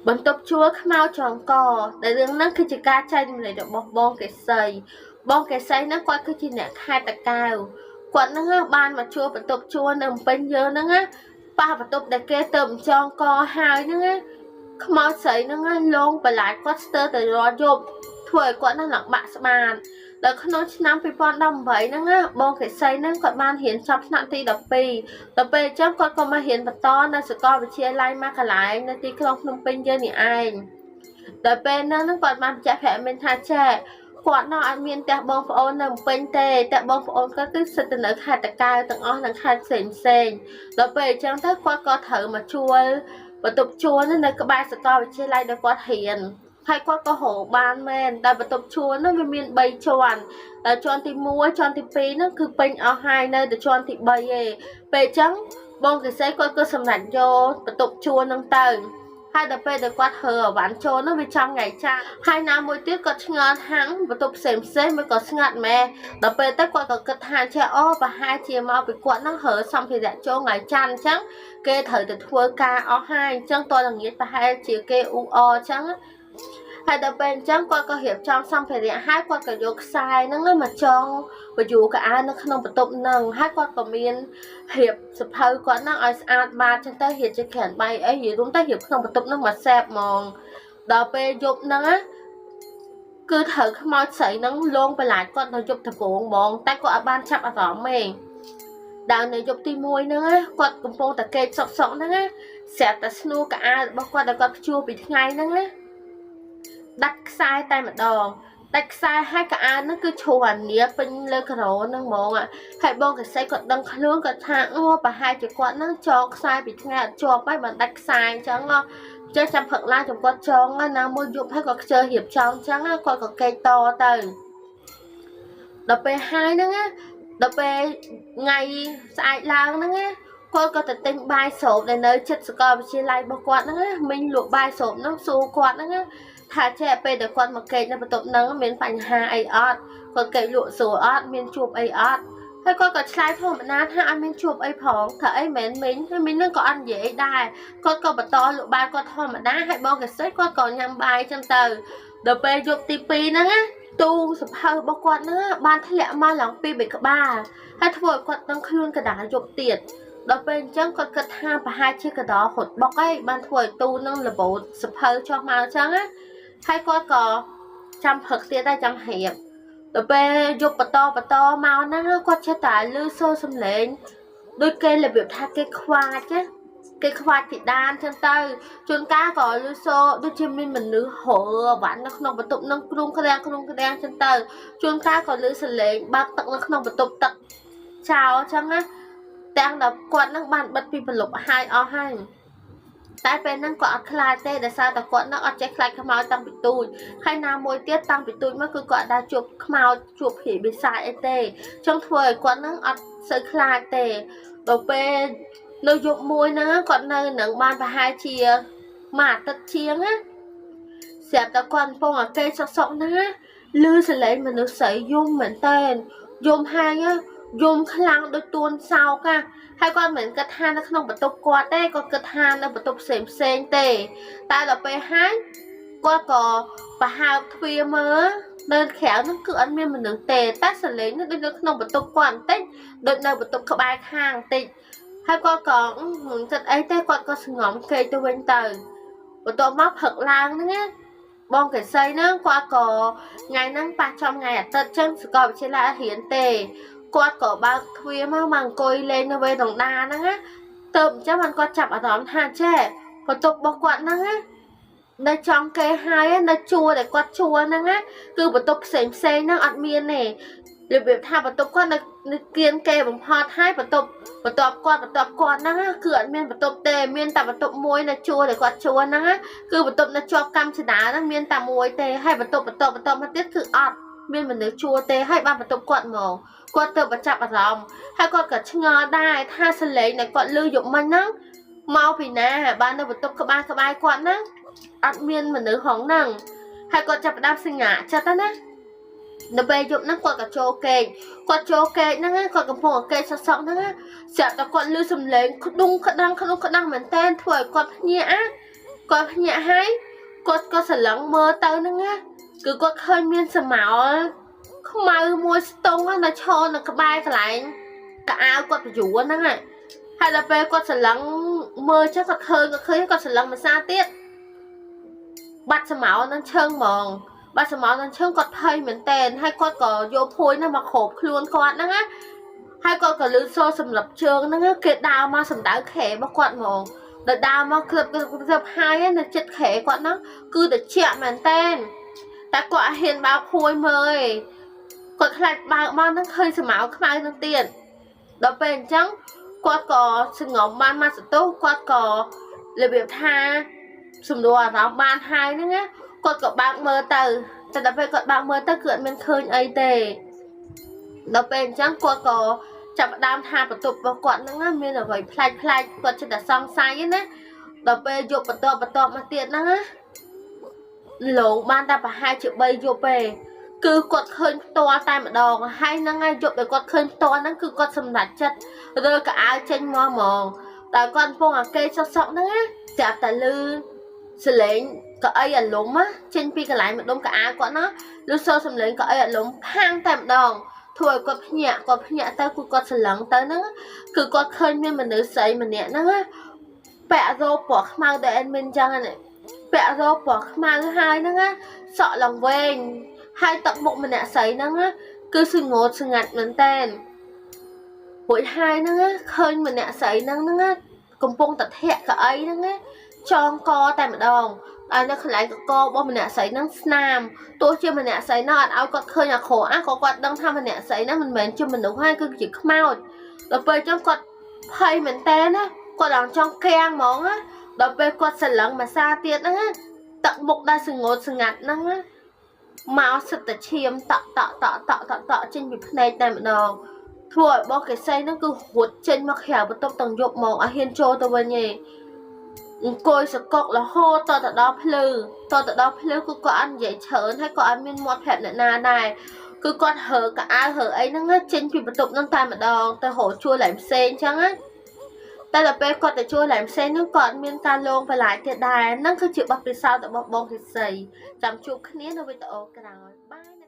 បន្ទប់ជួលខ្មោចចងកដែលរឿងហ្នឹងគឺជាការចែករំលែករបស់បងកេសីបងកេសីហ្នឹងគាត់គឺជាអ្នកខេត្តតាកែវគាត់ហ្នឹងបានមកជួលបន្ទប់ជួលនៅភ្នំពេញយើងហ្នឹងណាប៉ះបន្ទប់ដែលគេទៅចងកហើយហ្នឹងណាខ្មោចស្រីហ្នឹងលងបន្លាចគាត់ស្ទើរតែរាល់យប់ធ្វើឲ្យគាត់ហ្នឹងលំបាក់ស្បាតដល់ក្នុងឆ្នាំ2018ហ្នឹងណាបងកេសីហ្នឹងគាត់បានរៀនចប់ថ្នាក់ទី12ដល់ពេលអញ្ចឹងគាត់ក៏មករៀនបន្តនៅសាកលវិទ្យាល័យមួយកន្លែងនៅទីក្រុងភ្នំពេញយើងនេះឯងដល់ពេលហ្នឹងគាត់បានបញ្ជាក់ប្រាប់មានថាចេះគាត់នៅអត់មានផ្ទះបងប្អូននៅភ្នំពេញទេតែបងប្អូនគាត់គឺសិតទៅនៅខេត្តតាកែវទាំងអស់និងខេត្តផ្សេងផ្សេងដល់ពេលអញ្ចឹងទៅគាត់ក៏ត្រូវមកជួលបន្ទប់ជួលនៅក្បែរសាកលវិទ្យាល័យដែលគាត់រៀនហើយគាត់ក៏រកបានមែនតែបន្ទប់ជួលហ្នឹងវាមាន3ជាន់តែជាន់ទី1ជាន់ទី2ហ្នឹងគឺពេញអស់ហើយនៅតែជាន់ទី3ឯងពេលអញ្ចឹងបងកេសីគាត់ក៏សម្រេចយកបន្ទប់ជួលហ្នឹងទៅហើយដល់ពេលដែលគាត់ហើអវ៉ាន់ចូលនោះវាចំថ្ងៃចាស់ហើយណាមួយទៀតគាត់ឆ្ងល់ហាងបន្ទប់ផ្សេងផ្សេងមួយក៏ស្ងាត់ម៉ែដល់ពេលទៅគាត់ក៏គិតថាចេះអូប្រហែលជាមកពីគាត់នឹងហើសម្ភារៈចូលថ្ងៃច័ន្ទអញ្ចឹងគេត្រូវទៅធ្វើការអស់ហើយអញ្ចឹងតល្ងាចប្រហែលជាគេអ៊ូអអញ្ចឹងហើយដល់ពេលអញ្ចឹងគាត់ក៏រៀបចំសម្ភារៈហើយគាត់ក៏យកខ្សែហ្នឹងមកចងបញ្យូកៅអៅនៅក្នុងបន្ទប់ហ្នឹងហើយគាត់ក៏មានរៀបសភៅគាត់ហ្នឹងឲ្យស្អាតបាតចឹងទៅរៀបជាក្រានបាយអីនិយាយរួមទៅរៀបក្នុងបន្ទប់ហ្នឹងមកសែបហ្មងដល់ពេលយប់ហ្នឹងណាគឺត្រូវខ្មោចស្រីហ្នឹងលងបន្លាចគាត់នៅយប់ដំបូងហ្មងតែគាត់អត់បានចាប់អារម្មណ៍ទេដល់នៅយប់ទី1ហ្នឹងណាគាត់កំពុងតែគេចសុកសុកហ្នឹងណាស្រាប់តែស្នួរកៅអៅរបស់គាត់ដែលគាត់ព្យួរពីថ្ងៃហ្នឹងណាដាច់ខ្សែតែម្ដងដាច់ខ្សែហើយកៅអៅហ្នឹងគឺជ្រុះអានីពេញលើការ៉ូហ្នឹងហ្មងហើយបងកសិគាត់ដឹងខ្លួនគាត់ថាអូប្រហែលជាគាត់ហ្នឹងចងខ្សែពីថ្ងៃអត់ជាប់ហើយបានដាច់ខ្សែអញ្ចឹងចេះចាំផឹកឡើងចាំគាត់ចងណាមួយយប់ហើយគាត់ខ្ជិលរៀបចំអញ្ចឹងគាត់ក៏កេកតទៅដល់ពេលហើយហ្នឹងណាដល់ពេលថ្ងៃស្អែកឡើងហ្នឹងណាគាត់ក៏ទៅទិញបាយស្រូបដែលនៅជិតសាកលវិទ្យាល័យរបស់គាត់ហ្នឹងណាមីងលក់បាយស្រូបហ្នឹងសួរគាត់ហ្នឹងណាថាចេះពេលដែលគាត់មកគេកនៅបន្ទប់ហ្នឹងមានបញ្ហាអីអត់គាត់គេកលក់ស្រួលអត់មានជួបអីអត់ហើយគាត់ក៏ឆ្លើយធម្មតាថាអត់មានជួបអីផងថាអីមែនមីងហើយមីងនឹងក៏អត់និយាយអីដែរគាត់ក៏បន្តលក់បាយគាត់ធម្មតាហើយបងកសិគាត់ក៏ញ៉ាំបាយចឹងទៅដល់ពេលយប់ទី2ហ្នឹងណាទូសភៅរបស់គាត់ហ្នឹងបានធ្លាក់មកឡើងពី3ក្បាលហើយធ្វើឲ្យគាត់ដឹងខ្លួនកដាលយប់ទៀតដល់ពេលអញ្ចឹងគាត់គិតថាប្រហែលជាកដោរត់បុកអីបានធ្វើឲ្យទូនឹងរបូតសភៅចុះមកអញ្ចឹងណាហើយគាត់ក៏ចាំផឹកទៀតដែរចាំរៀបដល់ពេលយប់បន្តបន្តមកហ្នឹងគាត់ចេះតែលឺសូរសំឡេងដូចគេរបៀបថាគេខ្វាចណាគេខ្វាចពីដានចឹងទៅជួនកាលក៏លឺសូរដូចជាមានមនុស្សហើវ៉ាន់នៅក្នុងបន្ទប់នឹងគ្រុងក្រាំងគ្រុងក្រាំងចឹងទៅជួនកាលក៏លឺសំឡេងបើកទឹកនៅក្នុងបន្ទប់ទឹកចោលចឹងណាទាំងដល់គាត់នឹងបានបិទពីប្រលប់ហើយអស់ហើយតែពេលហ្នឹងគាត់អត់ខ្លាចទេដោយសារតែគាត់នឹងអត់ចេះខ្លាចខ្មោចតាំងពីទូចហើយណាមួយទៀតតាំងពីទូចមកគឺគាត់អត់ដែលជួបខ្មោចជួបព្រាយបិសាចអីទេចង់ធ្វើឲ្យគាត់នឹងអត់សូវខ្លាចទេដល់ពេលនៅយប់មួយហ្នឹងគាត់នៅនឹងបានប្រហែលជាមួយអាទិត្យជាងណាស្រាប់តែគាត់កំពុងអាគេសុកសុកហ្នឹងណាឮសលេងមនុស្សស្រីយំមែនតើយំហើយយំខ្លាំងដូចទួនសោកណាហើយគាត់មិនគិតថានៅក្នុងបន្ទប់គាត់ទេគាត់គិតថានៅបន្ទប់ផ្សេងផ្សេងទេតែដល់ពេលហើយគាត់ក៏ប្រហើបទ្វារមើលនៅក្រៅហ្នឹងគឺអត់មានមនុស្សទេតែសលេងនោះដូចនៅក្នុងបន្ទប់គាត់បន្តិចដូចនៅបន្ទប់ក្បែរខាងបន្តិចហើយគាត់ក៏មិនគិតអីទេគាត់ក៏សងំគេកទៅវិញទៅបន្ទាប់មកផឹកឡើងហ្នឹងណាបងកេសីហ្នឹងគាត់ក៏ថ្ងៃហ្នឹងប៉ះចំថ្ងៃអាទិត្យចឹងសាកលវិទ្យាល័យអត់រៀនទេគាត់ក៏បើកទ្វារមកអង្គុយលេងនៅវេរងដាហ្នឹងណាទៅអញ្ចឹងបានគាត់ចាប់អារម្មណ៍ថាចេះបន្ទប់របស់គាត់ហ្នឹងណានៅចង់គេហើយនៅជួរដែលគាត់ជួរហ្នឹងណាគឺបន្ទប់ផ្សេងផ្សេងហ្នឹងអត់មានទេរបៀបថាបន្ទប់គាត់នៅគៀនគេបំផុតហើយបន្ទប់បន្ទាប់គាត់បន្ទាប់គាត់ហ្នឹងគឺអត់មានបន្ទប់ទេមានតែបន្ទប់មួយនៅជួរដែលគាត់ជួរហ្នឹងគឺបន្ទប់នៅជាប់កម្មចដាហ្នឹងមានតែមួយទេហើយបន្ទប់បន្ទាប់បន្ទាប់មកទៀតគឺអត់មានមនុស្សជួរទេហើយបានបន្ទប់គាត់មកគាត់ទៅបញ្ចាប់អារម្មណ៍ហើយគាត់ក៏ឆ្ងល់ដែរថាសលេងដែលគាត់លឺយប់មិញហ្នឹងមកពីណាបាននៅបន្ទប់ក្បែរក្បែរគាត់ហ្នឹងអត់មានមនុស្សហងហ្នឹងហើយគាត់ចាប់ផ្ដើមសញ្ញាចិត្តណាដល់ពេលយប់ហ្នឹងគាត់ក៏ចូលគេងគាត់ចូលគេងហ្នឹងគាត់កំពុងគេងសសក់ហ្នឹងស្រាប់តែគាត់លឺសំឡេងក្ដុងក្ដាំងក្ដុងក្ដាំងមែនតើធ្វើឲ្យគាត់ភ្ញាក់ គាត់ភ្ញាក់ហើយគាត់ក៏ស្រឡឹងមើលទៅហ្នឹងណាគឺគាត់ឃើញមានស្រមោលខ្មៅមួយស្ទង់នៅឈរនៅក្បែរកន្លែងកៅអៅគាត់បញ្យួរហ្នឹងហើយដល់ពេលគាត់ស្រឡឹងមើលចឹងគាត់ឃើញគាត់ស្រឡឹងមួយសាទៀតបាត់ស្រមោលនឹងឈឹងហ្មងបាត់ស្រមោលនឹងឈឹងគាត់ភ័យមែនតែនហើយគាត់ក៏យកភួយហ្នឹងមកគ្របខ្លួនគាត់ហ្នឹងណាហើយគាត់ក៏លឺសូរសម្រាប់ជើងហ្នឹងគេដើរមកសម្ដៅខែរបស់គាត់ហ្មងដល់ដើរមកគ្របគ្របគ្របហើយនៅចិត្តខែគាត់ហ្នឹងគឺត្រជាក់មែនតែនតែគាត់អត់ហ៊ានបើកភួយមើលទេគាត់ខ្លាចបើកមកហ្នឹងឃើញស្រមោលខ្មៅហ្នឹងទៀតដល់ពេលអញ្ចឹងគាត់ក៏សងំបានមកសន្ទុះគាត់ក៏របៀបថាសម្រួលអារម្មណ៍បានហើយហ្នឹងណាគាត់ក៏បើកមើលទៅតែដល់ពេលគាត់បើកមើលទៅគឺអត់មានឃើញអីទេដល់ពេលអញ្ចឹងគាត់ក៏ចាប់ផ្ដើមថាបន្ទប់របស់គាត់ហ្នឹងណាមានអ្វីប្លែកប្លែកគាត់ចិត្តតែសង្ស័យណាដល់ពេលយកបន្តបន្តមកទៀតហ្នឹងណាលោកបានតែប្រហែលជា3យប់ទេគឺគាត់ឃើញផ្ទាល់តែម្ដងហើយហ្នឹងហើយយប់ដែលគាត់ឃើញផ្ទាល់ហ្នឹងគឺគាត់សម្រេចចិត្តរើកៅអៅចេញមកហ្មងតែគាត់កំពុងអាគេសុកសុកហ្នឹងណាស្រាប់តែលឺសលេងកៅអីអាលុំណាចេញពីកន្លែងម្ដុំកៅអៅគាត់ណាលឺសូរសំលេងកៅអីអាលុំផាំងតែម្ដងធ្វើឲ្យគាត់ភ្ញាក់គាត់ភ្ញាក់ទៅគឺគាត់ស្រឡឹងទៅហ្នឹងគឺគាត់ឃើញមានមនុស្សស្រីម្នាក់ហ្នឹងណាពាក់រ៉ូបពណ៌ខ្មៅដែល admin ចឹងហ្នឹងពាក់រ៉ូបពណ៌ខ្មៅហើយហ្នឹងណាសក់ឡើងវែងហើយទឹកមុខម្នាក់ស្រីហ្នឹងណាគឺសងោតស្ងាត់មែនតែនរួចហើយហ្នឹងណាឃើញម្នាក់ស្រីហ្នឹងហ្នឹងណាកំពុងតែធាក់កៅអីហ្នឹងណាចងកតែម្ដងហើយនៅកន្លែងកករបស់ម្នាក់ស្រីហ្នឹងស្នាមទោះជាម្នាក់ស្រីហ្នឹងអត់ឲ្យគាត់ឃើញអាក្រក់អាក៏គាត់ដឹងថាម្នាក់ស្រីហ្នឹងមិនមែនជាមនុស្សហើយគឺជាខ្មោចដល់ពេលអញ្ចឹងគាត់ភ័យមែនតើណាគាត់ឡើងចង់កាំងហ្មងណាដល់ពេលគាត់ស្រឡឹងមួយសាទៀតហ្នឹងណាទឹកមុខដែលសងោតស្ងាត់ហ្នឹងណាមកសិតតែឈាមតក់តក់តក់តក់តក់តក់ចេញពីភ្នែកតែម្ដងធ្វើឲ្យបងកេសីហ្នឹងគឺរត់ចេញមកក្រៅបន្ទប់ទាំងយប់ហ្មងឲ្យហ៊ានចូលទៅវិញឯងអង្គុយសកុករហូតតទៅដល់ភ្លឺតទៅដល់ភ្លឺគឺគាត់អត់និយាយច្រើនហើយក៏អត់មានមាត់ប្រាប់អ្នកណាដែរគឺគាត់ហើកៅអៅហើអីហ្នឹងចេញពីបន្ទប់ហ្នឹងតែម្ដងទៅរកជួលឡើងផ្សេងអញ្ចឹងណាតែដល់ពេលគាត់ទៅជួលឡើងផ្សេងហ្នឹងគាត់មានការលងបន្លាយទៀតដែរហ្នឹងគឺជាបទពិសោធន៍របស់បងកេសីចាំជួបគ្នានៅវីដេអូក្រោយបាយ។